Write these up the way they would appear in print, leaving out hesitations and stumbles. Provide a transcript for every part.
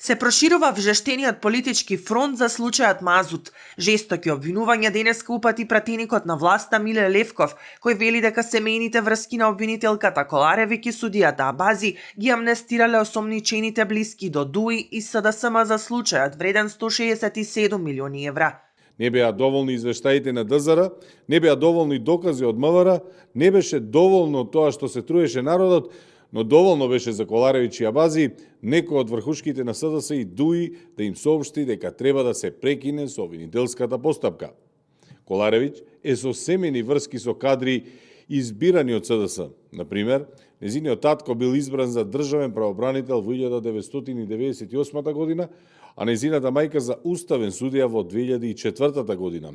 Се проширува вжештениот политички фронт за случајот Мазут. Жестоки обвинувања денеска упати пратеникот на власта Миле Левков, кој вели дека семејните врски на обвинителката Коларевиќ и судијата Абази ги амнестирале осомничените блиски до ДУИ и СДСМ за случајот вреден 167 милиони евра. Не беа доволни извештаите на ДЗР, не беа доволни докази од МВР, не беше доволно тоа што се труеше народот, но доволно беше за Коларевиќ и Абази некој од врхушките на СДС и ДУИ да им соопшти дека треба да се прекине со обвинителската постапка. Коларевиќ е со семени врски со кадри избирани од СДС. Например, незиниот татко бил избран за државен правобранител во 1998 година, а незината мајка за уставен судија во 2004 година.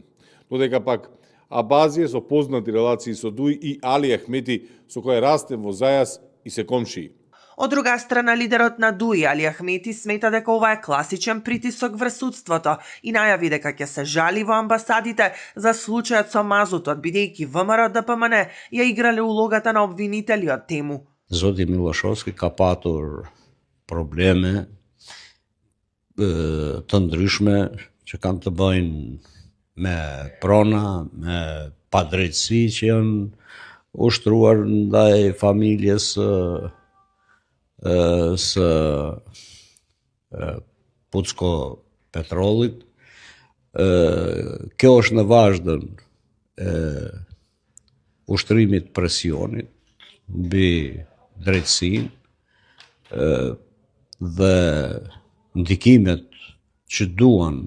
Додека пак Абази е со познати релации со ДУИ и Али Ахмети, со кој растем во зајас и се комшии. Од друга страна, лидерот на ДУИ Али Ахмети смета дека ова е класичен притисок врз судството и најави дека ќе се жали во амбасадите за случајот со Мазутот, бидејќи ВМРО ДПМН ја играле улогата на обвинители од тему. Zoti Miloshovski ka patur probleme të ndryshme që kanë të bëjnë me prona, me padrejtësi që janë ushtruar ndaj familjes së Pucko Petrollit. Kjo është në vazhdën e ushtrimit presionit mbi drejtësinë dhe ndikimet që duan.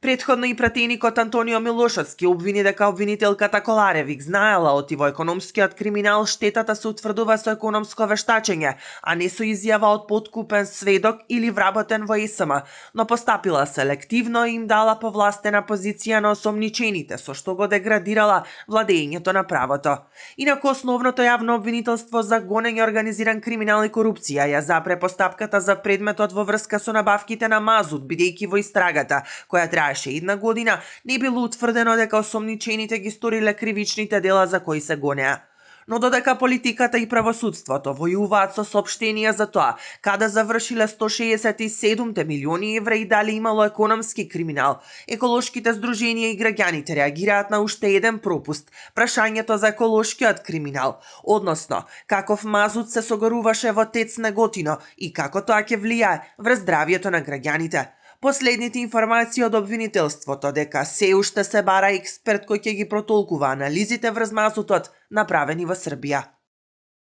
Претходно и пратеникот Антонио Милошовски обвини дека обвинителката Коларевиќ знаела оти во економскиот криминал штетата се утврдува со економско вештачење, а не со изјава од подкупен сведок или вработен во ИСМ, но постапила селективно и им дала повластена позиција на осомничените, со што го деградирала владењето на правото. Инаку основното јавно обвинителство за гонење организиран криминал и корупција ја запре постапката за предметот во врска со набавките на Мазут, бидејќи во истрагата, која траеше една година, не било утврдено дека осомничените ги сториле кривичните дела за кои се гонеа. Но додека политиката и правосудството војуваат со соопштенија за тоа каде завршиле 167 милиони евра и дали имало економски криминал, еколошките здруженија и граѓаните реагираат на уште еден пропуст – прашањето за еколошкиот криминал, односно каков Мазут се согоруваше во ТЕЦ Неготино и како тоа ќе влијае врз здравјето на граѓаните. Последните информации од обвинителството дека се уште се бара експерт кој ќе ги протолкува анализите врз Мазутот направени во Србија.